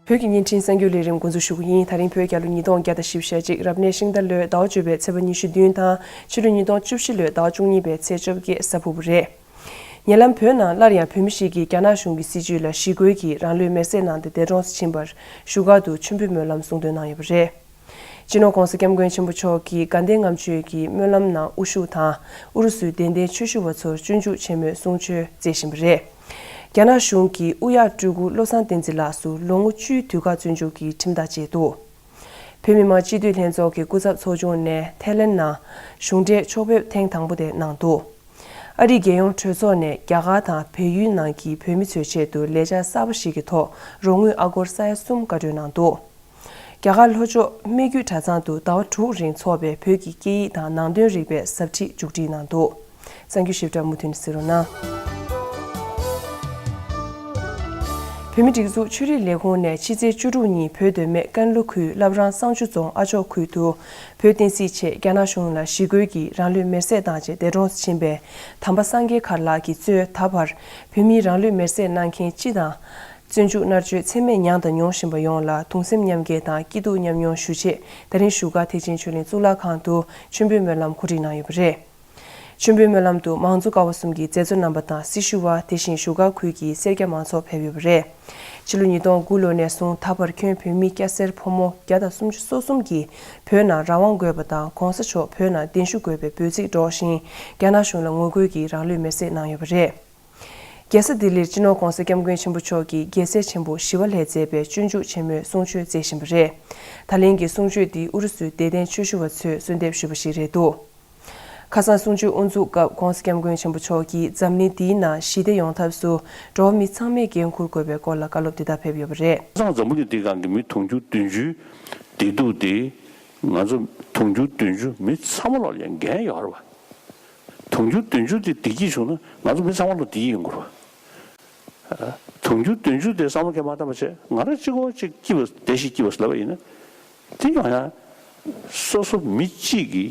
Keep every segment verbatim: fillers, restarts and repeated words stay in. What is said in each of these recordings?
བོད་ཀྱི་བརྙན་འཕྲིན་གསར་འགྱུར་ལས་རིམ་འགོ་འཛུགས་ཞུ་གི་ཡིན། ད་རིང་བོད་རྒྱལ་ལོ་ཉིས་སྟོང་བརྒྱ་དང་བཞི་བཅུ་ཞེ་གཅིག་རབ་གནས་ཤིང་རྟ་ལོའི་ཟླ་བ་བཅུ་པའི་ཚེས་པ་ཉི་ཤུ་བདུན་དང་ཕྱི་ལོ་ཉིས་སྟོང་བཅུ་བཞི་ལོའི་ཟླ་བ་བཅུ་གཉིས་པའི་ཚེས་བཅོ་བརྒྱད་གཟའ་ཕུར་བུ་རེད། ཉེ་ལམ་བོད་ནང་སླར་ཡང་བོད་མི་ཞིག་གིས་རྒྱ་ནག་གཞུང་གི་སྲིད་བྱུས་ལ་ཞི་རྒོལ་གྱིས་རང་ལུས་མེར་སྲེག་གནང་སྟེ་འདས་གྲོངས་སུ་ཕྱིན་པར་བཞུགས་སྒར་དུ་མཆོད་འབུལ་སྨོན་ལམ་གསུང་འདོན་གནང་ཡོད་པ་རེད། སྤྱི་ནོར་༧གོང་ས་༧སྐྱབས་མགོན་ཆེན་པོ་མཆོག་གིས་དགའ་ལྡན་ལྔ་མཆོད་ཀྱི་སྨོན་ལམ་ནང་དབུ་བཞུགས་དང་ཨུ་རུ་སུའི་དད་ལྡན་ཆོས་ཞུ་བ་ཚོར་སྤྱོད་འཇུག་ཆེན་མོའི་གསུང་ཆོས་སྩལ་བཞིན་པ་རེད། རྒྱ་ནག་གཞུང་གིས་དབུ་ཡག་སྤྲུལ་སྐུ་བློ་བཟང་བསྟན་འཛིན་ལགས་སུ་ལོ་ངོ་བཅུའི་དུས་བཀག་བཙོན་འཇུག་གི་ཁྲིམས་ཐག་བཅད་འདུག་བོད་མི་མང་སྤྱི་འཐུས་ལྷན་ཚོགས་ཀྱི་སྐུ་ཚབ་ཚོགས་ཆུང་ནས་ཐའི་ལེན་ནང་གཞུང་འབྲེལ་ཕྱོགས་ཕེབས་ཐེངས་དང་པོ་དེ་གནང་འདུག་ཨ་རིའི་རྒྱལ་ཡོངས་གྲོས་ཚོགས་ནས་རྒྱ་གར་དང་བལ་ཡུལ་ནང་གི་བོད་མི་ཚོའི་ཆེད་དུ་ལས་འཆར་གསར་པ་ཞིག་གི་ཐོག་རོགས་དངུལ་ཨ་སྒོར་ས་ཡ་གསུམ་བཀའ་འཁྲོལ་གནང་འདུག་རྒྱ་གར་ལྷོ་ཕྱོགས་སྨད་རྒྱུད་གྲྭ་ཚང་དུ་ཟླ་བ་དྲུག་རིང་འཚོགས་པའི་བོད་ཀྱི་སྐད་ཡིག་དང་ནང་དོན་རིག་པའི་ཟབ་ཁྲིད་མཇུག་སྒྲིལ་གནང་འདུག་གསར་འགྱུར་ཞིབ་ཕྲ་མུ་མཐུད་ནས་གཟིགས་རོགས་གནང་། བོད་མིའི་སྒྲིག་འཛུགས་ཆོས་རིག་ལས་ཁུངས་ནས་ཕྱི་ཚེས་བཅུ་དྲུག་ཉིན་བོད་མདོ་སྨད་ཀན་ལྷོ་ཁུལ་བླ་བྲང་བསང་ཆུ་རྫོང་ཨ་ཅོག་ཁུལ་དུ་བོད་བསྟན་སྲིད་ཆེད་རྒྱ་ནག་གཞུང་ལ་ཞི་རྒོལ་གྱིས་རང་ལུས་མེར་སྲེག་བཏང་རྗེས་འདས་གྲོངས་སུ་ཕྱིན་པའི་དམ་པ་སངས་རྒྱས་མཁར་ལགས་ཀྱིས་གཙོས་ད་བར་བོད་མིའི་རང་ལུས་མེར་སྲེག་གནང་མཁན་སྤྱི་དང་། བཙོན་འཇུག་མནར་གཅོད་ཚད་མེད་མྱངས་དང་མྱོང་བཞིན་པ་ཡོངས་ལ་གདུང་སེམས་མཉམ་སྐྱེད་དང་སྐྱིད་སྡུག་མཉམ་མྱོང་ཞུ་ཆེད་ད་རིང་བཞུགས་སྒར་ཐེག་ཆེན་ཆོས་གླིང་གཙུག་ལག་ཁང་དུ་མཆོད་འབུལ་སྨོན་ལམ་གོ་སྒྲིག་གནང་ཡོད་པ་རེད། མཆོད་འབུལ་སྨོན་ལམ་དུ་མང་གཙོ་ཀ་བ་གསུམ་གྱི་མཛད་གཙོ་རྣམ་པ་དང་སྲི་ཞུ་བ་དེ་བཞིན་བཞུགས་སྒར་ཁུལ་གྱི་སེར་སྐྱ་མང་ཚོགས་ཕེབས་ཡོད་པ་རེད། ཕྱི་ལོ་ཉིས་སྟོང་དགུ་ལོ་ནས་བཟུང་ད་བར་ཁྱོན་བོད་མི་སྐྱ་སེར་ཕོ་མོ་བརྒྱ་དང་སུམ་ཅུ་སོ་གསུམ་གྱིས་བོད་ནང་རང་དབང་དགོས་པ་དང་གོང་ས་མཆོག་བོད་ནང་གདན་ཞུ་དགོས་པའི་འབོད་ཚིག་སྒྲོག་བཞིན་རྒྱ་ནག་གཞུང་ལ་ངོ་རྒོལ་གྱིས་རང་ལུས་མེར་སྲེག་གནང་ཡོད་པ་རེད། རྒྱལ་ས་ལྡི་ལིར་སྤྱི་ནོར་༧གོང་ས་༧སྐྱབས་མགོན་ཆེན་པོ་མཆོག་གིས་རྒྱལ་སྲས་ཆེན་པོ་ཞི་བ་ལྷས་མཛད་པའི་སྤྱོད་འཇུག་ཆེན་མོའི་གསུང་ཆོས་སྩལ་བཞིན་པ་རེད། ད་ལན་གྱི་གསུང་ཆོས་འདི་ཨུ་རུ་སུའི་དད་ལྡན་ཆོས་ཞུ་བ་ཚོས་གསོལ་འདེབས་ཞུས་པ་ཞིག་རེད་འདུག་ཁ་སང་གསུང་ཆོས་དབུ་འཛུགས་སྐབས་༧གོང་ས་༧སྐྱབས་མགོན་ཆེན་པོ་མཆོག་གིས་འཛམ་གླིང་འདིའི་ནང་ཞི་བདེ་ཡོང་ཐབས་སུ་འགྲོ་བ་མི་ཚང་མས་འགན་འཁུར་དགོས་པའི་སྐོར་ལ་བཀའ་སློབ་འདི་ལྟར་ཕེབས་ཡོད་པ་རེད། ཁ་སང་འཛམ་བུ་གླིང་འདིའི་སྒང་གི་མི་དུང་ཕྱུར་བདུན་ཅུའི་བདེ་སྡུག་དེ་ང་ཚོ་དུང་ཕྱུར་བདུན་ཅུ་མི་ཚང་མ་ལ་ཡང་འགན་ཡོད་རེད་བ། དུང་ཕྱུར་བདུན་ཅུ་དེ་བདེ་སྐྱིད་བྱུང་ན་ང་ཚོ་མི་ཚང་མ་ལ་བདེ་སྐྱིད་ཡོང་དགོས་རེད་བ། དུང་ཕྱུར་བདུན་ཅུ་དེ་བསམ་བློ་གང་མ་བཏང་བ་བྱས་ང་རང་གཅིག་པོ་གཅིག་སྐྱིད་པ་བདེ་ཞིང་སྐྱིད་པ་ཟེར་ལབ་པ་ཡིན་ན། དེ་ཡང་ཡང་སོ་སོ་མི་གཅིག་གི་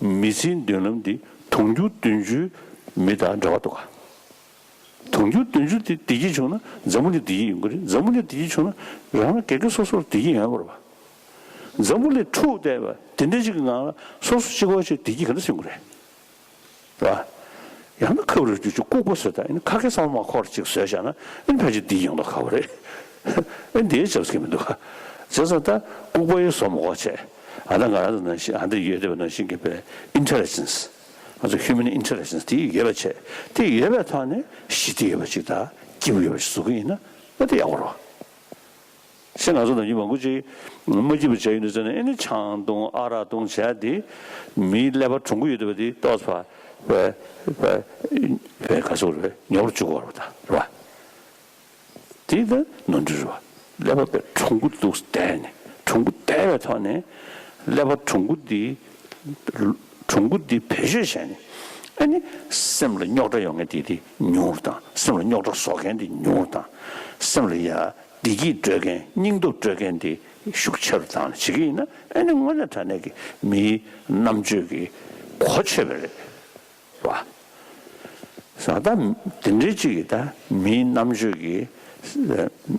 མི་ཚེའི་མདུན་ལམ་འདི་དུང་ཕྱུར་བདུན་ཅུའི་མི་དང་འབྲེལ་བ་འདུག་ག་དུང་ཕྱུར་བདུན་ཅུ་དེ་བདེ་སྐྱིད་བྱུང་ན་འཛམ་བུ་གླིང་བདེ་སྐྱིད་ཡོང་གི་རེད། འཛམ་བུ་གླིང་བདེ་སྐྱིད་བྱུང་ན་རང་རང་སྒེར་སྒེར་སོ་སོར་བདེ་སྐྱིད་ཡོང་དགོས་རེད་བ། འཛམ་བུ་གླིང་འཁྲུག་བསྡད་པ་དེ་འདྲ་ཅིག་གི་ངང་ལ་སོ་སོ་གཅིག་པོ་ཞིག་བདེ་སྐྱིད་ག་འདྲ་སེམས་ཀྱི་རེད། རེད་བ། ཡང་ན་ཁབ་རུ་རྒྱུ་ཆུ་ལྐུགས་པ་བཟོས་དང་ཡིན་ན་ཁ་སྐད་ཚང་མ་ཁོ་ར་གཅིག་བཟོས་བཞག་ན་ཨེ་ཕལ་ཆེར་བདེ་སྐྱིད་ཡོང་མདོག་ཁ་པོ་རེད། ཨེ་འདི་ཆབས་ཀྱི་མི་འདུག་ག་བྱས་ཙང་ད་ལྐུགས་པ་ཡིས་བཟོ་མ་དགོས་བྱས། ཨ་ད་ང་རང་ཚོ་ནང་བཞིན་ཨ་འདི་ཡོད་བསྡད་པ་ནང་བཞིན་གྱི་པའི་ཨིན་ཊེ་ལི་ཇེན་སི། ང་ཚོ་ཧིའུ་མན་ཨིན་ཊེ་ལི་ཇེན་སི་དེ་ཡོད་པ་བྱས། དེ་ཡོད་པའི་ཐོག་ནས་ཞི་བདེ་ཡོད་པ་ཞིག་དང་སྐྱིད་པོ་ཡོད་པ་ཞིག་བཟོ་གི་ཡིན་ན་ཨ་དེ་ཡག་པོ་རེད་བ། ཤེས། ང་ཚོ་ནམ་རྒྱུན་མང་པོ་ཅིག་མ་སྐྱིད་པ་བྱས་ཡོད་ནས་ཟེར་ནས་ཨེ་ནི་ཆང་འཐུང་ཨ་རག་འཐུང་བྱས་དེ་མིའི་ཀླད་པ་གྲུང་པོ་ཡོད་བསྡད་པ་དེ་ཏོག་ཙམ་བ་བ་བ་ག་ཟེར་དགོས་རེད། ཉོབ་རུ་བཅུག་དགོས་རེད་ད་རེད་བ། དེ་ད་ནོར་འཁྲུལ་རེད་བ། ཀླད་པ་བས་གྲུང་པོ་འདུག་བསྡད་ནས་གྲུང་པོ་བསྡད་པའི་ཐོག་ནས་ཀླད་པ་གྲུང་པོ་དེ་གྲུང་པོ་དེ་བེད་སྤྱོད་བྱས་ནས་ཨེ་ནི་སེམས་ལ་རྙོག་དྲ་ཡོང་མཁན་དེ་དེ་ཉུང་རུ་བཏང་། སེམས་ལ་རྙོག་དྲ་བཟོ་མཁན་དེ་ཉུང་རུ་བཏང་། སེམས་ལ་ཡ། བདེ་སྐྱིད་སྤྲོད་མཁན་སྙིང་སྟོབས་སྤྲོད་མཁན་དེ་ཤུགས་ཆེ་རུ་བཏང་ནས་བྱེད་ཀྱི་ཡིན་ན་ཨེ་ནི་དངོས་གནས་དྲང་གནས་ཀྱི་མིའི་རྣམ་དཔྱོད་ཀྱི་གོ་ཆོད་པ་རེད་བ། ས་ད་དེ་འདྲའི་ཅིག་གིས་ད་མིའི་རྣམ་དཔྱོད་ཀྱི་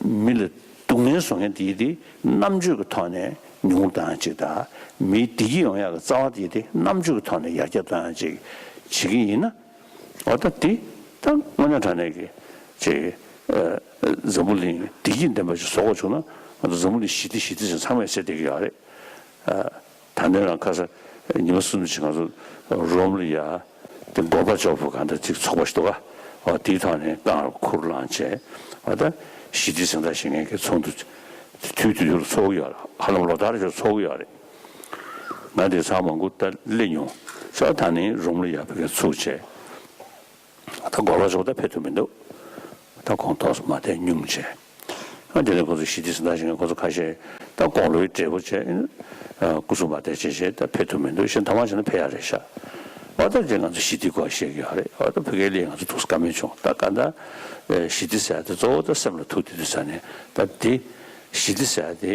མི་ལ་སྡུག་བསྔལ་བཟོ་མཁན་དེ་དེ་རྣམ་དཔྱོད་ཀྱི་ཐོག་ནས་ཉུང་རུ་བཏང་ཅིག་དང་མིའི་བདེ་སྐྱིད་ཡོང་ཡག་གི་རྩ་བ་དེ་དེ་རྣམ་དཔྱོད་ཀྱི་ཐོག་ནས་ཡར་རྒྱས་གཏོང་ཡག་ཅིག་བྱེད་ཀྱི་ཡིན་ན། འོ་ད་དེ་ད་དངོས་གནས་དྲང་གནས་ཀྱི་ཅིག་ཨ་འཛམ་བུ་གླིང་བདེ་སྐྱིད་ལྡན་པ་ཞིག་བཟོ་དགོས་བྱུང་ན་ང་ཚོ་འཛམ་བུ་གླིང་ཞི་བདེ་ཞི་བདེ་ཟེར་ཚང་མས་ཟེར་བསྡད་ཀྱི་ཡོད་རེད། ཨ་ད་ནས་རང་ཁ་སང་ཉི་མ་གསུམ་ཅིག་ང་ཚོ་རོམ་ལ་ཡ་དེ་གོར་བ་ཅོབ་གང་འདྲ་ཅིག་ཚོགས་པ་ཞིག་འདུག་ག་འོ་དེའི་ཐོག་ནས་རྐང་ཁུར་བླངས་བྱས་འོ་ད་ཞི་བདེ་གཟེངས་རྟགས་བཞེས་མཁན་གྱི་ཚོགས་འདུ་དུས་དུས་དུས་ལ་ཚོགས་ཀྱི་ཡོད་རེད། ཧ་ལམ་ལོ་ལྟར་ཅིག་ཚོགས་ཀྱི་ཡོད་རེད། ང་དེ་ཚང་མང་པོ་ད་སླེབས་མྱོང་། ས་ད་ནི་རོམ་ལ་ཡ་ཕ་གིར་ཚུགས་བྱས། ད་གོར་བ་ཅོབ་ད་ཕེབས་ཐུབ་མི་འདུག་ད་ཁོང་ཏོག་ཙམ་མ་བསྡད་སྙུང་བྱས། ཨ་དེ་ནས་ཁོང་ཚོ་ཞི་བདེ་གཟེངས་རྟགས་བཞེས་མཁན་ཁོང་ཚོ་ཁ་ཤས་ད་དགུང་ལོའི་བགྲེས་པོ་བྱས། ཨ་སྐུ་གཟུགས་མ་བདེ་བྱས་བྱས་ད་ཕེབས་ཐུབ་མི་འདུག་ཤེས། ཐ་མག་བྱས་ན་ཕེབས་ཡག་རེད་ཤག་འོ་ད་ཅིག་ང་ཚོ་ཞི་བདེའི་སྐོར་བཤད་ཀྱི་ཡོད་རེད། འོ་ད་ཕ་གིར་སླེབས་ང་ཚོ་ཐུགས་སུ་དགའ་མོས་བྱུང་། ད་ག་ད་ཞི་བདེ་ཟེར་ཡག་དེ་གཙོ་བོ་ད་སེམས་ལ་ཐུག་བསྡད་དུས་ཙ་ནས་ད་དེ་ཞི་བདེ་ཟེར་ཡག་དེ་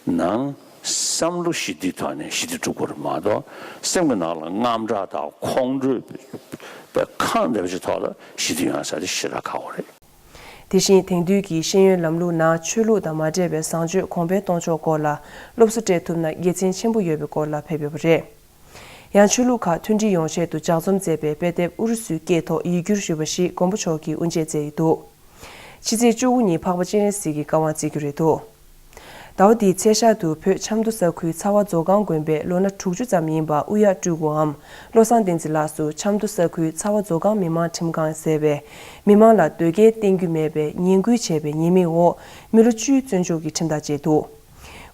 ནང་བསམ་བློ་ཞི་བདེའི་ཐོག་ནས་ཞི་བདེ་སྒྲུབ་དགོས་རེད་མ་གཏོགས་སེམས་ཀྱི་ནང་ལ་དངངས་སྐྲག་དང་ཁོང་ཁྲོ་པའི་ཁེངས་བསྡད་པ་ཞིག་ཐོག་ལ་ཞི་བདེ་ཡོང་ཡག་ཟེར་ཡག་དེ་ཞེ་དྲག་ཁག་པོ་རེད། དེ་བཞིན་དེང་དུས་ཀྱི་ཤེས་ཡོན་ལམ་ལུགས་ནང་ཆོས་ལུགས་དང་མ་འདྲེས་པའི་བཟང་སྤྱོད་གོང་འཕེལ་གཏོང་ཕྱོགས་སྐོར་ལ་སློབ་གསོ་སྤྲད་ཐུབ་ན་དགེ་མཚན་ཆེན་པོ་ཡོད་པའི་སྐོར་ལ་ཕེབས་ཡོད་པ་རེད། ཡང་ཆོས་ལུགས་ཁག་མཐུན་སྒྲིལ་ཡོང་ཆེད་དུ་ལྗགས་རྩོམ་མཛད་པའི་དཔེ་དེབ་ཨུ་རུ་སུའི་སྐད་ཐོག་ཡིག་སྒྱུར་ཞུས་པ་ཞིག་མགོན་པོ་མཆོག་གིས་དབུ་འབྱེད་མཛད་ཡོད་འདུག་ཕྱི་ཚེས་བཅུ་དགུ་ཉིན་འཕགས་པ་སྤྱན་རས་གཟིགས་ཀྱི་བཀའ་དབང་བརྩི་རྒྱུ་རེད་འདུག་ཟླ་བ་འདིའི་ཚེས་ཤར་དུ་བོད་ཆབ་མདོ་ས་ཁུལ་ཚ་བ་མཛོ་སྒང་དགོན་པའི་ལོ་ན་དྲུག་ཅུ་ཙམ་ཡིན་པ་ཨུ་ཡག་སྤྲུལ་སྐུའམ་བློ་བཟང་བསྟན་འཛིན་ལགས་སུ་ཆབ་མདོ་ས་ཁུལ་ཚ་བ་མཛོ་སྒང་མི་མང་ཁྲིམས་ཁང་ཟེར་བས་མི་མང་ལ་དོལ་རྒྱལ་བསྟེན་རྒྱུ་མེད་པའི་ངན་སྐུལ་བྱས་པའི་ཉེས་མིང་འོག་མི་ལོ་བཅུའི་བཙོན་འཇུག་གི་ཁྲིམས་ཐག་བཅད་འདུག་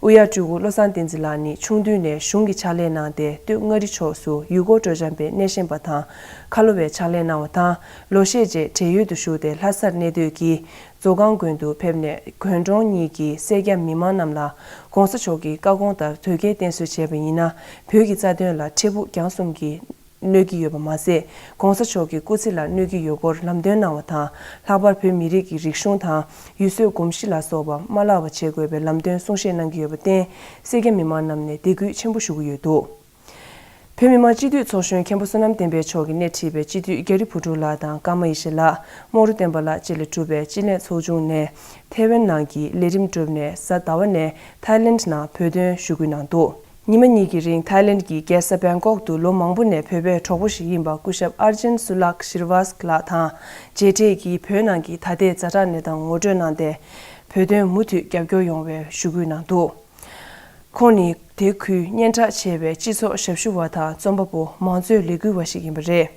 ཨུ་ཡག་སྤྲུལ་སྐུ་བློ་བཟང་བསྟན་འཛིན་ལགས་ནི་ཆུང་དུས་ནས་གཞུང་གི་ཕྱག་ལས་གནང་སྟེ་སྟོད་མངའ་རིས་ཕྱོགས་སུ་ཡུལ་སྐོར་སྤྲོ་འཆམ་པའི་སྣེ་ཤན་པ་དང་ཁ་ལོ་བའི་ཕྱག་ལས་གནང་བ་དང་ལོ་ཤས་རྗེས་བགྲེས་ཡོལ་དུ་ཞུགས་ཏེ་ལྷ་སར་གནས་སྡོད་ཀྱིས། མཛོ་སྒང་དགོན་དུ་ཕེབས་ནས་དགོན་གྲོང་གཉིས་ཀྱི་སེར་སྐྱ་མི་མང་རྣམས་ལ་༸གོང་ས་མཆོག་གི་བཀའ་དགོངས་ལྟར་དོལ་རྒྱལ་བསྟེན་གསོལ་བྱས་པ་ཡིན་ན་བོད་ཀྱི་རྩ་དོན་ལ་འཕྲལ་ཕུགས་རྒྱང་གསུམ་གྱི་གནོད་ཀྱི་ཡོད་པ་མ་ཟད་༸གོང་ས་མཆོག་གི་སྐུ་ཚེ་ལ་གནོད་ཀྱི་ཡོད་སྐོར་ལམ་སྟོན་གནང་བ་དང་ལྷག་པར་བོད་མི་རིགས་ཀྱི་རིག་གཞུང་དང་ཡུལ་སྲོལ་གོམས་གཤིས་ལ་སོགས་པ་མ་བརླག་པ་བྱེད་དགོས་པའི་ལམ་སྟོན་གསུང་བཤད་གནང་གི་ཡོད་པར་བརྟེན་སེར་སྐྱ་མི་མང་རྣམས་ནས་དད་གུས་ཆེན་པོ་ཞུ་གི་ཡོད་འདུག་བོད་མི་མང་སྤྱི་འཐུས་ཚོགས་གཞོན་མཁན་པོ་བསོད་ནམས་བསྟན་འཕེལ་མཆོག་གིས་སྣེ་ཁྲིད་པའི་སྤྱི་འཐུས་རྒྱ་རི་བུ་ཕྲུག་ལགས་དང་ཀརྨ་ཡེ་ཤེས་ལགས། རྨོག་རུ་བསྟན་པ་ལགས་བཅས་ལ་གྲུབ་པའི་སྤྱི་ལས་ཚོགས་ཆུང་ནས་ཐའེ་ཝན་ནང་གི་ལས་རིམ་གྲུབ་ནས་གཟའ་ཟླ་བ་ནས་ཐའི་ལེནྜ་ནང་བོད་དོན་ཞུ་སྐུལ་གནང་འདུག་ཉི་མ་གཉིས་ཀྱི་རིང་ཐའི་ལེནྜ་ཀྱི་རྒྱལ་ས་བེང་ཀོག་ཏུ་ལོ་མང་པོ་ནས་བོད་པའི་གྲོགས་པོ་ཞིག་ཡིན་པ་སྐུ་ཞབས་ཨར་ཇན་སུ་ལག་ཤིར་ཝཱས་ལགས་དང་མཇལ་འཕྲད་ཀྱིས་བོད་ནང་གི་ད་ལྟའི་ཛ་དྲག་གནས་སྟངས་ངོ་སྤྲོད་གནང་སྟེ། བོད་དོན་མུ་མཐུད་རྒྱབ་སྐྱོར་ཡོང་བའི་ཞུ་སྐུལ་གནང་འདུག་ཁོང་ནི་དེ་ཁུལ་སྙན་གྲགས་ཆེ་བའི་སྤྱི་ཚོགས་ཞབས་ཞུ་བ་དང་རྩོམ་པ་པོ་མང་གཙོའི་ལས་འགུལ་བ་ཞིག་ཡིན་པ་རེད།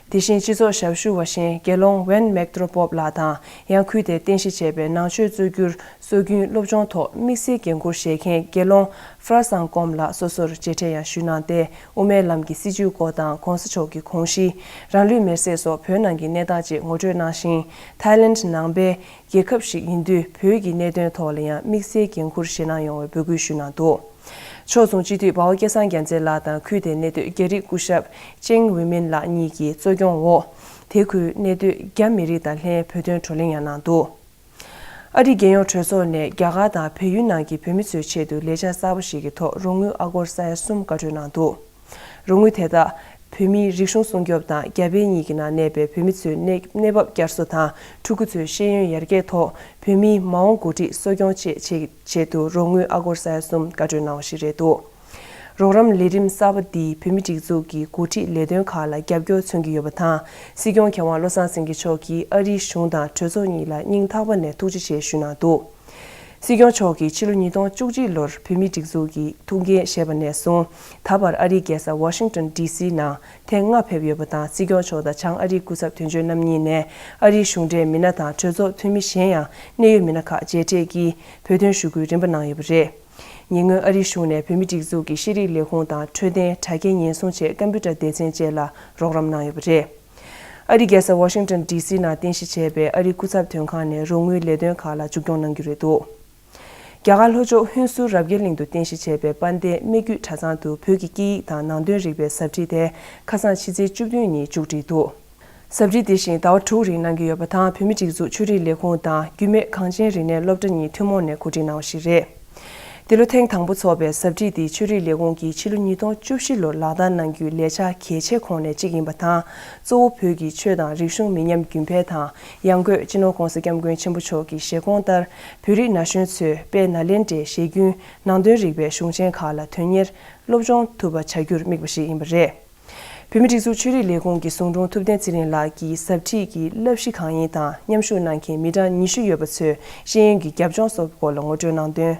དེ་བཞིན་སྤྱི་ཚོགས་ཞབས་ཞུ་བ་གཞན་དགེ་སློང་ཝན་མེག་ཏྲོ་པོབ་ལགས་དང་ཡང་ཁུལ་དེར་རྟེན་གཞི་བྱས་པའི་ནང་ཆོས་གཙོ་གྱུར་སྲོལ་རྒྱུན་སློབ་སྦྱོང་ཐོག་དམིགས་བསལ་འགན་འཁུར་བཞེས་མཁན་དགེ་སློང་ཧྥ་ར་སང་ཀོམ་ལགས་སོ་སོར་མཇལ་འཕྲད་ཡང་ཞུས་གནང་སྟེ་དབུ་མའི་ལམ་གྱི་སྲིད་བྱུས་སྐོར་དང་༸གོང་ས་མཆོག་གི་དགོངས་གཞི་རང་ལུས་མེར་སྲེག་སོགས་བོད་ནང་གི་གནས་སྟངས་བཅས་ངོ་སྤྲོད་གནང་ཞིང་ཐའི་ལེནྜ་ནང་པའི་རྒྱལ་ཁབ་ཞིག་ཡིན་དུས་བོད་ཀྱི་གནད་དོན་ཐོག་ལ་ཡང་དམིགས་བསལ་འགན་འཁུར་བཞེས་གནང་ཡོང་བའི་འབོད་སྐུལ་ཞུས་གནང་འདུག་ཕྱོགས་མཚུངས་སྤྱི་འཐུས་འབའ་བ་སྐལ་བཟང་རྒྱལ་མཚན་ལགས་དང་ཁུལ་དེའི་གནས་སྡོད་རྒྱ་རིགས་སྐུ་ཞབས་ཅེང་ཝེ་མིན་ལགས་གཉིས་ཀྱི་གཙོ་སྐྱོང་འོག་དེ་ཁུལ་གནས་སྡོད་རྒྱ་མི་རིགས་དང་ལྷན་བོད་དོན་བགྲོ་གླེང་ཡང་གནང་འདུག་ཨ་རིའི་རྒྱལ་ཡོངས་གྲོས་ཚོགས་ནས་རྒྱ་གར་དང་བལ་ཡུལ་ནང་གི་བོད་མི་ཚོའི་ཆེད་དུ་ལས་འཆར་གསར་པ་ཞིག་གི་ཐོག་རོགས་དངུལ་ཨ་སྒོར་ས་ཡ་གསུམ་བཀའ་འཁྲོལ་གནང་འདུག་རོགས་དངུལ་དེ་དག་བོད་མིའི་རིག་གཞུང་སྲུང་སྐྱོབ་དང་རྒྱ་བལ་གཉིས་ཀྱི་ནང་གནས་པའི་བོད་མི་ཚོའི་གནས་གནས་བབ་བསྐྱར་གསོ་དང་ཕྲུ་གུ་ཚོའི་ཤེས་ཡོན་ཡར་རྒྱས་ཐོག་བོད་མིའི་མ་འོངས་འགོ་ཁྲིད་གསོ་སྐྱོང་བཅས་ཆེད་ཆེད་དུ་རོགས་དངུལ་ཨ་སྒོར་ས་ཡ་གསུམ་བཀའ་འཁྲོལ་གནང་བ་ཞིག་རེད་འདུག་རོགས་རམ་ལས་རིམ་གསར་པ་འདིས་བོད་མིའི་སྒྲིག་འཛུགས་ཀྱི་འགོ་ཁྲིད་ལས་དོན་ཁག་ལ་རྒྱབ་སྐྱོར་མཚོན་གྱི་ཡོད་པ་དང་། སྲིད་སྐྱོང་མཁས་དབང་བློ་བཟང་སེང་གེ་མཆོག་གིས་ཨ་རིའི་གཞུང་དང་གྲོས་ཚོགས་གཉིས་ལ་སྙིང་ཐག་པ་ནས་ཐུགས་རྗེ་ཆེ་ཞུས་གནང་འདུག་སྲིད་སྐྱོང་མཆོག་གིས་ཕྱི་ལོ་ཉིས་སྟོང་བཅུ་གཅིག་ལོར་བོད་མིའི་སྒྲིག་འཛུགས་ཀྱི་ཐུགས་འགན་བཞེས་པ་ནས་བཟུང་ད་བར་ཨ་རིའི་རྒྱལ་ས་ཝ་ཤིང་ཏོན་ཌི་སི་ནང་ཐེངས་ལྔ་ཕེབས་ཡོད་པ་དང་། སྲིད་སྐྱོང་མཆོག་དང་བྱང་ཨ་རིའི་སྐུ་ཚབ་དོན་གཅོད་རྣམ་གཉིས་ནས་ཨ་རིའི་གཞུང་འབྲེལ་མི་སྣ་དང་གྲོས་ཚོགས་འཐུས་མི་གཞན་ཡང་གནད་ཡོད་མི་སྣ་ཁག་མཇལ་འཕྲད་ཀྱིས་བོད་དོན་ཞུ་སྐུལ་རིམ་པ་གནང་ཡོད་པ་རེད། ཉེ་སྔོན་ཨ་རིའི་གཞུང་ནས་བོད་མིའི་སྒྲིག་འཛུགས་ཀྱི་ཤེས་རིག་ལས་ཁུངས་དང་འཕྲོད་བསྟེན་དྲ་རྒྱའི་ཉེན་སྲུང་ཆེད་ཀམ་པུ་ཊར་སྡེ་ཚན་བཅས་ལ་རོགས་རམ་གནང་ཡོད་པ་རེད། ཨ་རིའི་རྒྱལ་ས་ཝ་ཤིང་ཏོན་ཌི་སི་ནང་རྟེན་གཞི་བྱས་པའི་ཨ་རིའི་སྐུ་ཚབ་དོན་ཁང་ནས་རོགས་དངུལ་ལས་དོན་ཁག་ལ་མཇུག་སྐྱོང་གནང་རྒྱུ་རེད་འདུག་རྒྱ་གར་ལྷོ་ཕྱོགས་ཧུན་སུར་རབ་རྒྱས་གླིང་དུ་རྟེན་གཞི་བྱས་པའི་དཔལ་ལྡན་སྨད་རྒྱུད་གྲྭ་ཚང་དུ་བོད་ཀྱི་སྐད་ཡིག་དང་ནང་དོན་རིག་པའི་ཟབ་ཁྲིད་དེ་ཁ་སང་ཕྱི་ཚེས་བཅུ་བདུན་ཉིན་མཇུག་བསྒྲིལ་འདུག་ཟབ་ཁྲིད་དེ་བཞིན་ཟླ་བ་དྲུག་རིང་གནང་གི་ཡོད་པ་དང་། བོད་མིའི་སྒྲིག་འཛུགས་ཆོས་རིག་ལས་ཁུངས་དང་རྒྱུད་སྨད་གངས་ཅན་རིག་གནས་སློབ་གྲྭ་གཉིས་ཐུན་མོང་ནས་གོ་སྒྲིག་གནང་བ་ཞིག་རེད། འདི་ལོ་ཐེངས་དང་པོ་འཚོགས་པའི་ཟབ་ཁྲིད་འདི་ཆོས་རིག་ལས་ཁུངས་ཀྱིས་ཕྱི་ལོ་ཉིས་སྟོང་བཅུ་བཞི་ལོར་ལག་བསྟར་གནང་རྒྱུའི་ལས་འཆར་གལ་ཆེ་ཁོངས་ནས་གཅིག་ཡིན་པ་དང་། གཙོ་བོ་བོད་ཀྱི་ཆོས་དང་རིག་གཞུང་མི་ཉམས་རྒྱུན་འཕེལ་དང་། ཡང་སྒོས་སྤྱི་ནོར་༸གོང་ས་༸སྐྱབས་མགོན་ཆེན་པོ་མཆོག་གི་བཞེད་དགོངས་ལྟར་བོད་རིགས་ན་གཞོན་ཚོས་དཔལ་ནཱ་ལེནྡྲའི་ཞེ་རྒྱུན་ནང་དོན་རིག་པའི་གཞུང་ཆེན་ཁག་ལ་དོན་གཉེར་སློབ་སྦྱོང་ཐུབ་པ་བྱ་རྒྱུར་དམིགས་པ་ཞིག་ཡིན་པ་རེད། བོད་མིའི་སྒྲིག་འཛུགས་ཆོས་རིག་ལས་ཁུངས་ཀྱི་ཟུང་དྲུང་ཐུབ་བསྟན་ཚེ་རིང་ལགས་ཀྱིས་ཟབ་ཁྲིད་ཀྱི་བསླབ་གཞི་གང་ཡིན་དང་། མཉམ་ཞུགས་གནང་མཁན་མི་གྲངས་ཉི་ཤུ་ཡོད་པ་ཚོས་ཤེས་ཡོན་གྱི་རྒྱབ་ལྗོངས་སོགས་ཀྱི་སྐོར་ལ་ངོ་སྤྲོད་གནང་དོན།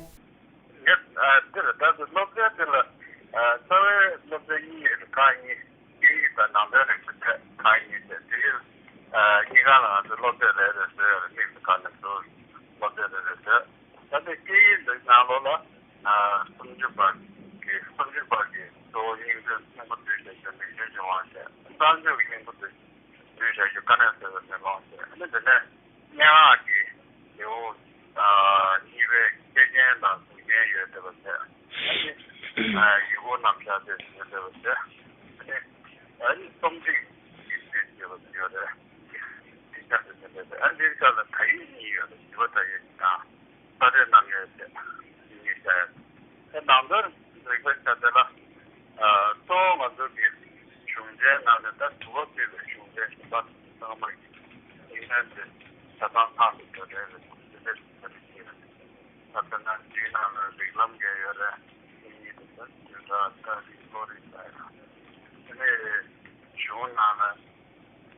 ངས་ཨ་འདིར་ད་དུ་སློབ་ཚན་འདི་ལ་ཨ་རྩ་བའི་སློབ་ཚན་གཉིས་ཡོད། ཁག་གཉིས། སྐད་ཡིག་དང་ནང་དོན་རིག་པའི་ཐད་ཁག་གཉིས་ཏེ། དེ་ཡིན་ཨ་གཉིས་ཀ་ལ་ང་ཚོས་སློབ་ཚན་རེ་རེ་བཟོས་ཡོད་རེད། དམིགས་སུ་བཀར་ནས་བཟོས་སློབ་ཚན་རེ་རེ་བཟོས། ད་ལྟ་སྐད་ཡིག་འདི་ནང་ལོགས་ལ་ཨ་སུམ་ཅུ་པ་གི་སུམ་ཅུ་པ་གི་གཙོ་བོ་སྙིང་བསྡུས། སྙིང་པོ་བསྡུས་བྱ་རྒྱུ་མིང་དོན་བྱུང་བ་ཞེས། རྩ་འཇུག་གི་སྙིང་པོ་བསྡུས་བསྡུས་བྱ་རྒྱུ་དཀའ་གནད་གསལ་བའི་མེ་ལོང་ཞེས། ཨ་ནི་འདི་ནས་སྙན་ངག་གི་ལེའུ་ཨ་གཉིས་པའི་སྐྱེས་ཆེན་དང་གཟུགས་ཅན་ཡོད་བསྡད་པ་ཟེར། ཨ་ནི་ཨ་ཡི་གུ་རྣམ་གཞག་དེ་ཡོད་བསྡད་པ་ཟེར། ཨ་ནི་ཨ་ནི་རྩོམ་སྒྲིག་གི་ཚུལ་ཡོད་པ་ཡོད་རེད། འདི་ཆ་དེ་ཚོ་མེད་པས། ཨ་འདིའི་ཆ་ལ་དག་ཡིག་གཉིས་ཡོད་རེད། ཞི་བ་དག་ཡིག་དང་། ས་རྟོད་རྣམ་གཡེང་ཟེར་གཉིས་བཤད་ཡོད། ད་ནང་དོན་རིག་པའི་ཆ་དེ་ལ་ཨ་གཙོ་བོ་ང་ཚོ་གི་གཞུང་ཆེན་ནང་ནས་ད་དུ་བ་བརྩིས་པའི་གཞུང་ཆེན་གཞན་པ་ཚང་མ་གི་ཡིག་ནོན་དེ་ཆ་ཚང་ཚང་དུ་འགྲོ་ དེ་འདྲ་ད་རིག་ལོ་རིག་ད་ཡང་དེ་ནས་གཞུང་ནང་ནས་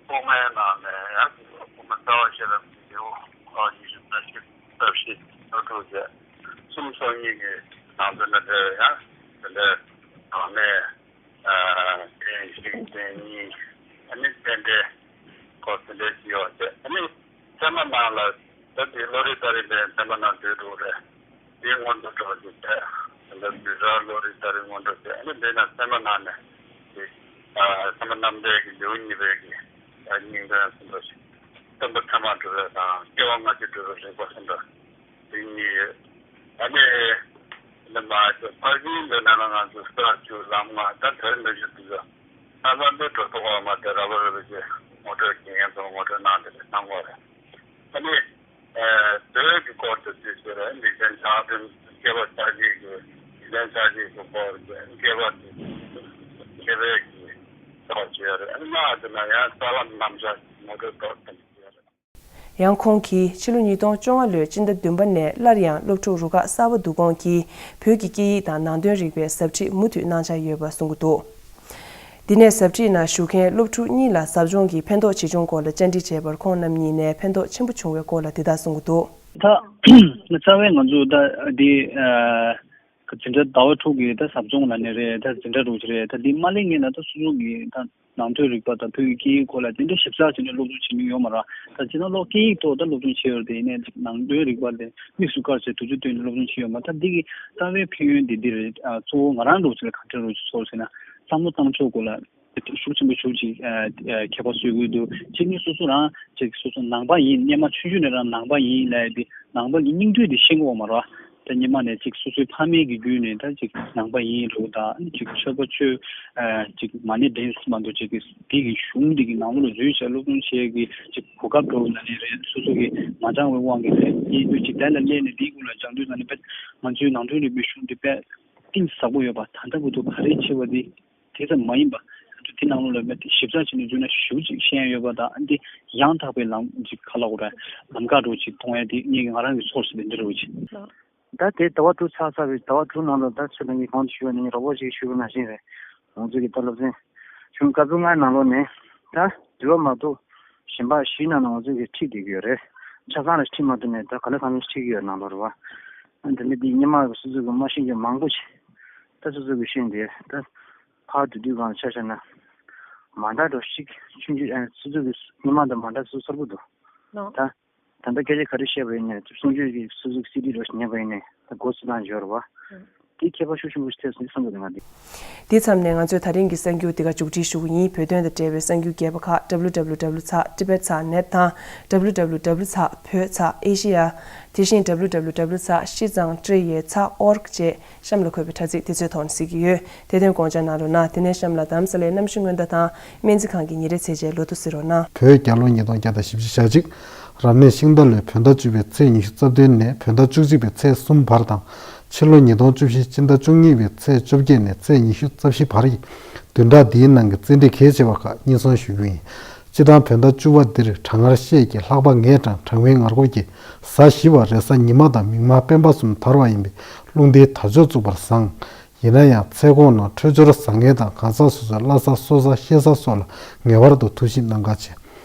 སློབ་མའི་ནང་ནས་ཡང་སློབ་མ་རྩ་བ་ཤེས་རབ་ཀྱི་ལེའུ་ཁག་ཉི་ཤུ་རྩ་བཞི་རྩ་བཞི་རྩ་དྲུག་བཅས་གསུམ་སོ་གཉིས་ཀྱི་ནང་དོན་དང་འབྲེལ་བའི་ཡང་དེ་འདྲའི་ནང་ནས་ཨ་ཚན་ཞིག་ཚན་གཉིས་ཨ་ནི་རྟེན་འབྲེལ་སྐོར་དེ་འདྲའི་ཞིག་ཡོད་ཅེས་ཨ་ནི་ཚད་མ་ནང་ལ་ད་དེ་བློ་རིག་ལྟ་རིག་པའི་ཚད་མ་ནང་འདུས་འགྲོ་རེད། དེའི་སྔོན་དུ་འགྲོ་རྒྱུ་དེ་ད་ལྟ་བསྡུས་གྲྭ་བློ་རིག་ལྟ་རིག་སྔོན་འགྲོ་དེ་ཨ་ནི་འདི་ན་ཚད་མ་ནང་ནས་དེ་ཚད་མ་རྣམ་འགྲེལ་གྱི་ལེའུ་གཉིས་པའི་གི་སྙིང་དོན་ཟིན་པ་ཞིག་སྟོན་པ་ཚད་མ་སྒྲུབ་པའི་དང་སྐྱེ་བ་སྔ་ཕྱི་སྒྲུབ་པའི་རིགས་པ་ཟིན་པ། དེ་གཉིས་ཡོད། ད་ནི་ནི་མ་ཞེས་ཕར་གྱིན་འདོད་ན་ང་ཚོ་ས་བཅུ་ལམ་ལྔ་ད་དེར་འདོད་རྒྱུ་དེ་ཚོ་ས་ལམ་པའི་གྲོགས་ཐོག་བ་མ་དེ་ར་བ་ར་བ་ཞེས་ངོ་སྤྲོད་ཀྱི་ཡན་ཚོ་ངོ་སྤྲོད་གནང་དེ་རེད་གནང་བ་རེད། ད་ནི་མདོའི་གི་སྐོར་དུ་དུས་ཟེར་རེད་འཇིག་རྟེན་ཆགས་དོན་སྐྱེ་བ་ཆགས་ཀྱི་གི་འཇིག་རྟེན་ཆགས་ཀྱི་གི་སྐོར་གྱི་སྐྱེ་བ་དེ་སྐྱེ་བའི་གི་ཐོག་བྱས་རེད། ཨ་ནི་ང་དེ་ན་ཡང་ས་ལམ་རྣམ་གཞག་ངོ་སྤྲོད་ཏོག་ཙམ་བྱས་རེད། ཡང་ཁོང་གིས་ཕྱི་ལོ་ཉིས་སྟོང་བཅོ་ལྔ་ལོའི་སྤྱི་ཟླ་བདུན་པ་ནས་སླར་ཡང་སློབ་ཕྲུག་རུ་ཁག་གསར་པ་བསྡུ་སྐོང་གིས་བོད་ཀྱི་སྐད་ཡིག་དང་ནང་དོན་རིག་པའི་ཟབ་ཁྲིད་མུ་མཐུད་གནང་འཆར་ཡོད་པ་གསུང་གི་འདུག་འདི་ནས་ཟབ་ཁྲིད་ནང་ཞུགས་མཁན་སློབ་ཕྲུག་གཉིས་ལ་ཟབ་སྦྱོང་གི་ཕན་ཐོགས་ཆེ་ཆུང་སྐོར་ལ་བཅར་འདྲི་བྱས་པར་ཁོང་རྣམ་གཉིས་ནས་ཕན་ཐོགས་ཆེན་པོ་བྱུང་བའི་སྐོར་ལ་འདི་ལྟར་གསུང་གི་འདུག་ད་རྩ་བའི་ང་ཚོ་ད་འདི་འཛིན་གྲྭ་ཟླ་བ་དྲུག་གི་ད་ཟབ་སྦྱོང་ལ་ནི་རེད། ད་འཛིན་གྲྭ་དྲུག་ཅིག་རེད། ད་འདི་མ་སླེབས་སྔོན་ལ་ད་སོ་སོ་གི་ད་ནང་དོན་རིག་པ་དང་བོད་ཀྱི་སྐད་ཡིག་སྐོར་ལ་དེ་འདྲ་ཞིབ་ཚགས་བྱས་ནས་སློབ་སྦྱོང་བྱེད་མྱོང་ཡོད་མ་རེད། ད་སྤྱིར་ན་སློབ་སྐད་ཡིག་ཐོག་ད་སློབ་སྦྱོང་བྱས་ཡོད་རེད། དེ་ཡིན་ནའི་ནང་དོན་རིག་པ་དེ་དམིགས་སུ་བཀར་བྱས་དུས་ཚོད་བཏོན་ནས་སློབ་སྦྱོང་བྱས་ཡོད་མ་རེད། ད་འདི་གི་རྩ་བའི་ཕན་ཡོན་དེ་འདི་རེད། གཙོ་བོ་ང་རང་འདྲ་བོ་ཅིག་ལ་ག་འདྲ་འདྲ་བོ་ཅིག་ཚོར་ཟེར་ན་བསམ་བློ་བཏང་ཕྱོགས་སྐོར་ལ་ཤུགས་ཆེན་པོ་ཤུགས་ཆེ་ཁྱད་པར་བཟོ་དགོས་འདུག་གཅིག་ནི་སོ་སོ་རང་ཅིག་སོ་སོ་ནང་པ་ཡིན། སྔོན་མ་ཆུང་ཆུང་ནས་རང་ནང་པ་ཡིན་ལབ་ཡ་དེ་ནང་པ་གི་སྙིང་བསྡུས་དེ་ཤེས་དགོས་མ་རེད་བ། ད་སྔོན་མ་ནས་ཅིག་སོ་སོའི་ཕ་མེས་ཀྱི་བརྒྱུད་ནས་ད་ཅིག་ནང་པ་ཡིན་འགྲོ་དང་ཅིག་ཆོས་པ་ཆོས་ཅིག་མ་ཎི་འདྲེན་མ་འདུག་ཅིག་གི་དེ་གི་གཞུང་དེ་གི་ནང་ལོགས་ལ་འཛུལ་བྱས་སློབ་སྦྱོང་བྱེད་ཀྱི་ཅིག་གོ་སྐབས་འགྲོ་ན་ནི་རེད། སོ་སོ་གི་མ་འདྲ་བའི་དབང་གིས་རེད། སྙིང་བསྡུས་ཅིག་དེ་ལ་སླེབས་ནས་དེའི་སྐོར་ལ་སྦྱང་དུས་ན་ནི་དཔེ་ང་ཚོའི་ནང་དོན་རིག་པའི་གཞུང་དེ་དཔེ་གཏིང་ཟབ་པོ་ཡོད་པ། ད་ལྟ་བར་དུ་ག་རེ་བྱས་པ་དེ་དེ་ཙམ་མ་ཡིན་པ། ད་དེ་ནང་ལོགས་ལ་དཔེ་དེ་ཞིབ་ཚགས་བྱས་ནས་འཛུལ་ན་ཞེ་པོ་ཅིག་ཤེས་ཡ་ཡོད་པ་དང་། འདི་ཡང་དག་པའི་ལམ་ཅིག་ག་ལ་འོ་ར་ལམ་ཁ་འགྲོ་ཅིག་མཐོང་ཡ་དེ་ངས་ང་རང་གི་ཚོར་སྲིད་པའི་འདི་རུ་ཅིག་ད་དེ་ཟླ་བ་དྲུག་ཚར་ཚར་བའི་ཟླ་བ་དྲུག་ནང་ལ་ད་ཆོས་ལ་ངས་གོང་དུ་ཞུས་པ་ནང་བཞིན་རེད། ང་ཚོ་གི་ད་སློབ་ཚན་ཆུང་བཀའ་ཟུར་ལྔའི་ནང་ལོགས་ནས་ད་འདུལ་བ་མ་གཏོགས་གཞན་པ་བཞི་ནང་ལ་ང་ཚོ་གི་ཁྲིད་བསྡད་ཀྱི་ཡོད་རེད། ཆ་ཚང་ལ་ཁྲིད་མ་ཐུབ་ནས་ད་ག་ལ་གང་ལ་ཁྲིད་ཀྱི་ཡོད་ནང་ལོགས་རེད་བ། ཨ་འདི་ནི་འདི་སྔོན་མ་སོ་སོ་གི་མ་ཤེས་མཁན་མང་པོ་ཞིག་ད་སོ་སོ་གི་ཤེས་འདི་ད་ཕར་དུ་དུས་གང་ལ་ཆ་བཞག་ན་མ་འདྲ་འགྲོ་ཞིག་ཆུང་ཆུང་ཨ་སོ་སོ་གི་སྔོན་མ་དང་མ་འདྲ་སོ་སོ་གསར་པོ་འདུག་ད། ད་ལྟ་སྐད་ཆ་ག་རེ་བཤད་པ་ཡིན་ནའི་གསུང་ཆོས་ཀྱི་སོ་སོའི་སི་ཌི་རོ་ཞིག་ཉན་པ་ཡིན་ནའི་ད་མགོ་ཚོས་སྟངས་འབྱོར་བ། དེ་ཁྱད་པར་ཤུགས་ཆེན་པོ་ཞིག་ཐེབས་སོང་བསམ་གྱི་འདུག་ང་འདི། འདི་མཚམས་ནས་ང་ཚོས་ད་རིང་གི་གསར་འགྱུར་འདི་ག་མཇུག་སྒྲིལ་ཞུ་གི་ཡིན། བོད་དོན་དང་འབྲེལ་བའི་གསར་འགྱུར་རྒྱས་པ་ཁག་www ཚགས་tibet ཚགས་net དང་www ཚགས་བོད་ཚགས་asia དེ་བཞིན་www ཚགས་ཤི་ཙང་ཀྲི་ཡེ་ཚགས་org བཅས་གཤམ་ལ་འཁོད་པའི་དྲ་ཚིགས་དེ་ཚོའི་ཐོག་ནས་གཟིགས་ཀྱི་ཡོད། དེ་དོན་དགོངས་འཇགས་གནང་རོགས་གནང་། དེ་ནས་གཤམ་ལ་རྡ་རམ་ས་ལའི་གནམ་གཤིས་སྔོན་བརྡ་དང་སྨན་རྩིས་ཁང་གི་ཉིན་རེའི་ཚེས་བཅད་ལོ་ཐོ་གཟིགས་རོགས་གནང་། བོད་རྒྱལ་ལོ་ཉིས་སྟོང་བརྒྱ་དང་བཞི་བཅུ་ཞེ་གཅིག་རབ་གནས་ཤིང་རྟ་ལོའི་བོད་ཟླ་བཅུ་པའི་ཚེས་ཉི་ཤུ་རྩ་བདུན་ནས་བོད་ཟླ་བཅུ་གཅིག་པའི་ཚེས་གསུམ་བར་དང་། ཕྱི་ལོ་ཉིས་སྟོང་བཅུ་བཞི་སྤྱི་ཟླ་བཅུ་གཉིས་པའི་ཚེས་བཅོ་བརྒྱད་ནས་ཚེས་ཉི་ཤུ་རྩ་བཞི་བར་ཡི་བདུན་ཕྲག་འདིའི་ནང་གི་རྩེད་འགྲན་གལ་ཆེ་བ་ཁག་སྙན་སེང་ཞུ་རྒྱུ་ཡིན། སྤྱི་བཏང་བོད་ཟླ་བཅུ་པ་འདིར་གྲང་ངར་ཤས་ཀྱིས་ལྷགས་པ་ངལ་གྲང་གྲང་མོའི་ངར་སྐོར་གྱིས་གཟའ་བཞི་པ་རེས་གཟའ་ཉི་མ་དང་མིག་དམར་སྤེན་པ་གསུམ་དར་བ་ཡིན་པས་རླུང་རྟའི་དར་ལྕོག་བཙུགས་པར་བཟང་། ཡིན་ན་ཡང་ཚལ་གོང་ནང་འཕྲོད་སྦྱོར་བཟང་ངན་དང་གང་ཟག་སོ་སོའི་བླ་གཟའ་སྲོག་གཟའ་གཤེད་གཟའ་སོགས་ལ་ངེས་པར་དུ་ཐུགས་ཞིབ་གནང་གལ་ཆེ།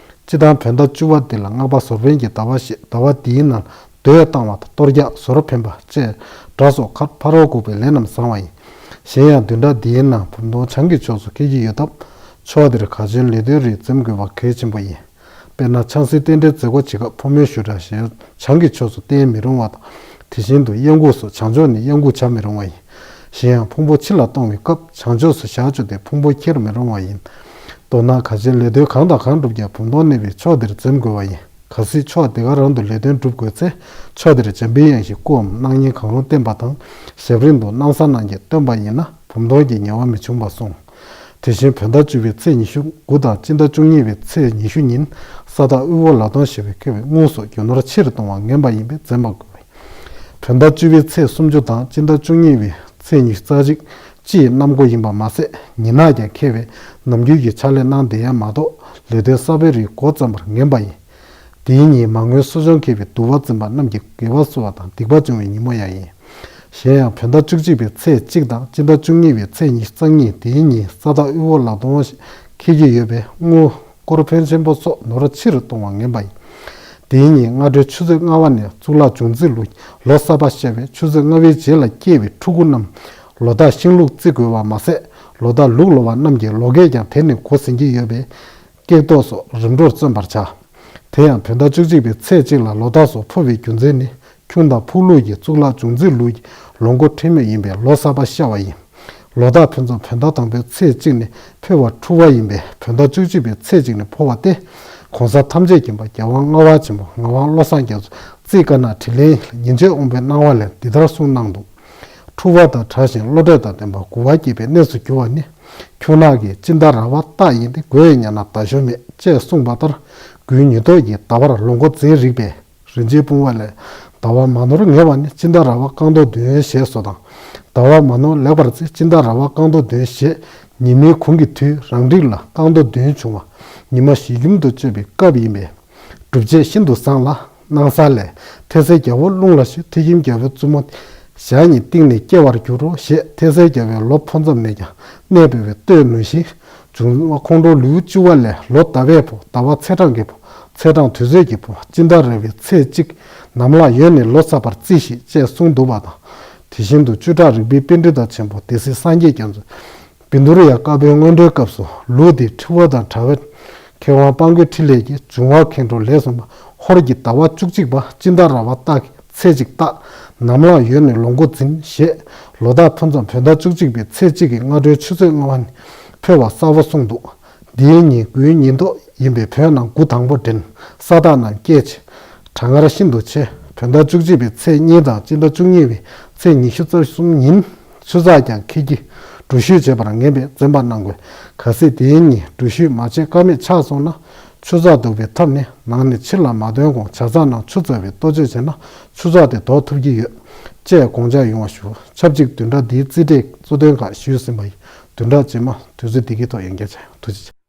སྤྱི་བཏང་བོད་ཟླ་བཅུ་པ་འདི་ལ་སྔགས་པ་ཟོར་ཕེན་གྱི་ཟླ་བ་ཞེས་ཟླ་བ་འདིའི་ནང་མདོས་བཏང་བ་དང་གཏོར་རྒྱག་ཟོར་འཕེན་པ་བཅས་དགྲ་སོགས་ཁ་ཕ་རོལ་འགུག་པའི་ལས་རྣམས་བཟང་བ་ཡིན། གཞན་ཡང་བདུན་ཕྲག་འདིའི་ནང་བུམ་སྟོང་བྱང་གི་ཕྱོགས་སུ་འཁེལ་གྱི་ཡོད་སྟབས་ཕྱོགས་འདིར་གར་བྱོན་ལས་དོན་རིགས་འཛེམ་དགོས་པ་གལ་ཆེན་པོ་ཡིན། དཔེར་ན་ཆང་སའི་རྟེན་འབྲེལ་མཛད་སྒོ་བྱེད་སྐབས་ཕོ་མོའི་ཞུ་དག་ཞེས་བྱང་གི་ཕྱོགས་སུ་བསྟན་མི་རུང་བ་དང་། དེ་བཞིན་དུ་གཡང་འགུགས་སོགས་བྱང་ཕྱོགས་ནས་གཡང་འགུགས་བྱ་མི་རུང་བ་ཡིན། གཞན་ཡང་ཕུང་པོ་ཕྱི་ལ་གཏོང་བའི་སྐབས་བྱང་ཕྱོགས་སུ་བཞག་བཅུག་སྟེ་ཕུང་པོ་འཁྱེར་མི་རུང་བ་ཡིན། མདོར་ན་གལ་ཆེའི་ལས་དོན་གང་དང་གང་བསྒྲུབ་ཀྱང་བུམ་སྟོང་གནས་པའི་ཕྱོགས་འདིར་འཛེམ་དགོས་པ་ཡིན། གལ་སྲིད་ཕྱོགས་དེ་ག་རང་དུ་ལས་དོན་སྒྲུབ་དགོས་ཚེ་ཕྱོགས་དེར་འཇམ་པའི་དབྱངས་ཤིག་བསྐུར་བའམ་སྣང་བརྙན་གང་རུང་བསྟན་པ་དང་ཞབས་རིམ་དུ་སྣང་གསལ་སྣང་བརྙན་སྟོན་པ་ཡིན་ན་བུམ་སྟོང་གི་ཉེས་པ་མི་འབྱུང་བར་གསུངས། དེ་བཞིན་བོད་ཟླ་བཅུ་པའི་ཚེས་ཉི་ཤུ་དགུ་དང་སྤྱི་ཟླ་བཅུ་གཉིས་པའི་ཚེས་ཉི་ཤུ་ཉིན་ས་བདག་དབུལ་བོ་ལ་སྟོང་ཞེས་པའི་མཁས་པའི་དངོས་སུ་རྒྱུ་ནོར་ཆེ་རུ་གཏོང་བར་ངན་པ་ཡིན་པས་འཛེམ་པ་དགོས། བོད་ཟླ་བཅུ་པའི་ཚེས་སུམ་ཅུ་དང་སྤྱི་ཟླ་བཅུ་གཉིས་པའི་ཚེས་ཉི་ཤུ་རྩ་གཅིག་སྤྱི་ཡི་གནམ་སྒོ་ཡིན་པ་མ་ཟད་ཉིན་ནག་ཀྱང་ཁེལ་བས་ནམ་རྒྱུན་གྱི་ཕྱག་ལས་གནང་བསྡད་ཡ་མ་གཏོགས་ལས་དོན་གསར་པའི་རིགས་འགོ་བརྩམས་པར་ངན་པ་ཡིན། དེའི་ཉིན་མ་དངུལ་གསོ་སྦྱོང་མཁས་པའི་འདུ་བ་འཛིན་པ་རྣམས་ཀྱི་དགེ་བ་གསོ་བ་དང་སྡིག་པ་སྦྱོང་བའི་ཉིན་མོ་ཡང་ཡིན། གཞན་ཡང་བོད་ཟླ་བཅུ་གཅིག་པའི་ཚེས་གཅིག་དང་སྤྱི་ཟླ་བཅུ་གཉིས་པའི་ཚེས་ཉི་ཤུ་རྩ་གཉིས་དེའི་ཉིན་ས་བདག་དབུལ་བོ་ལག་སྟོང་ཞེས་འཁེལ་གྱི་ཡོད་པས། དངུལ་སྒོར་ཕོན་ཆེན་པོ་སོགས་ནོར་ཕྱིར་གཏོང་བ་ངན་པ་ཡིན། དེའི་ཉིན་སྔ་དྲོའི་ཆུ་ཚོད་ལྔ་པ་ནས་གཙུག་ལག་འབྱུང་རྩིས་ལུགས་ལོ་གསར་པ་ཤར་བའི་ཆུ་ཚོད་ལྔ་པའི་རྗེས་ལ་སྐྱེས་པའི་ཕྲུ་གུ་རྣམས་ལོ་རྟགས་ཤིང་ལུག་བརྩི་དགོས་པ་མ་ཟད། ལོ་རྟགས་ལུག་ལོ་བ་རྣམས་ཀྱི་ལོ་སྐལ་ཀྱང་དེ་ནས་འགོ་ཟིན་གྱི་ཡོད་པས། སྐྱེས་ཏོག་སོགས་རིམ་གྲོར་བརྩོན་པར་བྱ། དེ་ཡང་བོད་ཟླ་བཅུ་གཅིག་པའི་ཚེས་གཅིག་ལ་ལོ་རྟགས་སུ་འཕོ་བའི་རྒྱུ་མཚན་ནི། ཁྱུང་དང་ཕུག་ལུག་གི་གཙུག་ལག་འབྱུང་རྩིས་ལུགས་ཀྱི་ལོ་འགོ་ཁྲིད་མོས་ཡིན་པས་ལོ་གསར་པ་ཤར་བ་ཡིན། ལོ་རྟགས་ཕུན་སུམ་བོད་ཟླ་དང་པོའི་ཚེས་གཅིག་ནི་འཕོ་བ་འཁྲུགས་པ་ཡིན་པས་བོད་ཟླ་བཅུ་གཅིག་པའི་ཚེས་གཅིག་ནི་འཕོ་བ་སྟེ། གོང་ས་ཐམས་ཅད་མཁྱེན་པ་རྒྱལ་དབང་ལྔ་པ་ཆེན་པོ་ངག་དབང་བློ་བཟང་རྒྱ་མཚོས་རྩིས་དཀར་ནག་དྲིས་ལན་ཉིན་བྱེད་དབང་པོའི་གནང་བ་ལས་འདི་ལྟར་གསུངས་གནང་འདུག། འཁྲུགས་པ་དང་བྲལ་ཞིང་བློ་གྲོས་དང་ལྡན་པ་མགུ་བ་སྐྱེད་པའི་གནས་སུ་གྱུར་བ་ནི། ཁྱུང་ནག་གི་སྤྱི་ཟླ་ར་བ་སྟག་ཡིན་ཏེ། རྒོད་ཉ་ན་ཟླ་གཞོན་མེད་ཅེས་གསུངས་པ་ལྟར། དགུན་ཉི་ལྡོག་གི་ཟླ་བར་ལོ་འགོ་འཛིན་རིགས་པས་རིན་ཆེན་སྤུངས་པ་ལས། ཟླ་བ་མ་ནོར་ངེས་པ་ནི་སྤྱི་ཟླ་ར་བ་རྐང་དོ་བདུན་ཞེས་སོ་དང་། ཟླ་བ་མ་ནོར་ལེགས་པར་བརྩི་སྤྱི་ཟླ་ར་བ་རྐང་དོ་བདུན་ཞེས་ཉི་མའི་གུང་གི་དུས་རང་འགྲིག་ལ་རྐང་དོ་བདུན་བྱུང་བ་ཉི་མ་བཞི་འགྱུར་དུ་གཅོད་པའི་སྐབས་ཡིན་པས། སྒྲུབ་བྱེད་ཤིན་ཏུ་བཟང་ལ་སྣང་ས་ལས། ཐེ་སེ་རྒྱལ་པོ་རླུང་ལ་ཞོན། ཐེ་ཁྱིམ་རྒྱལ་པོའི་བཙུན་མོ་ཞག་གཉིས་གཏིང་ནས་སྐྱེ་བར་འགྱུར་རོ་ཞེས་ཐེ་སེ་རྒྱལ་པོའི་ལོ་འཕོ་མཚམས་ནས་ཀྱང་གནས་པའི་སྟོད་ནུ་ཞིང་འབྱུང་བ་ཁོང་ཁྲོ་ལེའུ་བཅུ་པ་ལས། ལོ་ཟླ་བའི་ཕོ། ཟླ་བ་ཚེས་གྲངས་ཀྱི་ཕོ། ཚེས་གྲངས་དུས་ཚོད་ཀྱི་ཕོ། སྤྱི་ཟླ་ར་བའི་ཚེས་གཅིག་ནམ་ལངས་ཡོལ་ནས་ལོ་གསར་པར་བརྩི་ཞིག་ཅེས་གསུངས་འདུག་པ་དང་། དེ་བཞིན་དུ་བཅུ་ཕྲག་རིག་པའི་པཎྜི་ཏ་ཆེན་པོ་སྡེ་སྲིད་སངས་རྒྱས་རྒྱ་མཚོས། བཻ་ཌཱུརྱ་དཀར་པོའི་སྔོན་འགྲོའི་སྐབས་སུ་ལུག་དེ་འཁྲུགས་པ་དང་བྲལ་བའི་མཁས་དབང་དཔལ་མགོན་འཕྲིན་ལས་ཀྱིས་འབྱུང་བ་ཁེངས་འགྲོ་ལས་གསུངས་པ། ཧོར་གྱི་ཟླ་བ་བཅུ་གཅིག་པ་སྤྱི་ཟླ་ར་བ་སྟག་གི་ཚེས་གཅིག་སྟག་ནམ་ལངས་ཡོལ་ནས་ལོ་འགོ་འཛིན་ཞེས་ལོ་རྟགས་ཕུན་སུམ་བོད་ཟླ་བཅུ་གཅིག་པའི་ཚེས་གཅིག་གི་སྔ་དྲོའི་ཆུ་ཚོད་ལྔ་པ་ནས་འཕོ་བ་གསར་པ་གསུངས་འདུག། འདིའི་ཉིན་དགུན་ཉི་ལྡོག་ཡིན་པས་བོད་ནང་དགུ་དང་པོ་འདྲེན། ས་བདག་རྣམས་སྐྱེད་ཆེ། གྲང་ངར་ཤིན་ཏུ་ཆེ། བོད་ཟླ་བཅུ་གཅིག་པའི་ཚེས་གཉིས་དང་སྤྱི་ཟླ་བཅུ་གཉིས་པའི་ཚེས་ཉི་ཤུ་རྩ་གསུམ་ཉིན་ཆུ་ཚགས་ཀྱང་འཁེལ་གྱི། འགྲུལ་བཞུད་བྱེད་པར་ངེས་པས་འཛེམ་པ་གནང་དགོས། གལ་སྲིད་དེའི་ཉིན་འགྲུལ་བཞུད་མ་བྱས་ཀ་མེད་ཆགས་སོང་ན། ཆུ་ཚགས་འདུག་པའི་ཐབས་ནི་ནང་ནས་ཕྱི་ལ་མ་ཐོན་གོང་བྱ་ཚང་ནང་ཆུ་བཙགས་པའི་གཏོ་བཅོས་བྱས་ན་ཆུ་ཚགས་དེ་ལྡོག་ཐུབ་ཀྱི་ཡོད། ཅེས་དགོངས་འཇགས་ཡོང་བ་ཞུ། ཆབས་ཅིག་བདུན་ཕྲག་འདིའི་རྩིས་འབྲས་གཙོ་དོན་ཁག་ཞུས་ཟིན་པ་ཡིན། བདུན་ཕྲག་རྗེས་མ་དུས་ཚོད་འདི་གའི་ཐོག་ཡང་བསྐྱར་བྱ་ཡོང་། ཐུགས་རྗེ་ཆེ།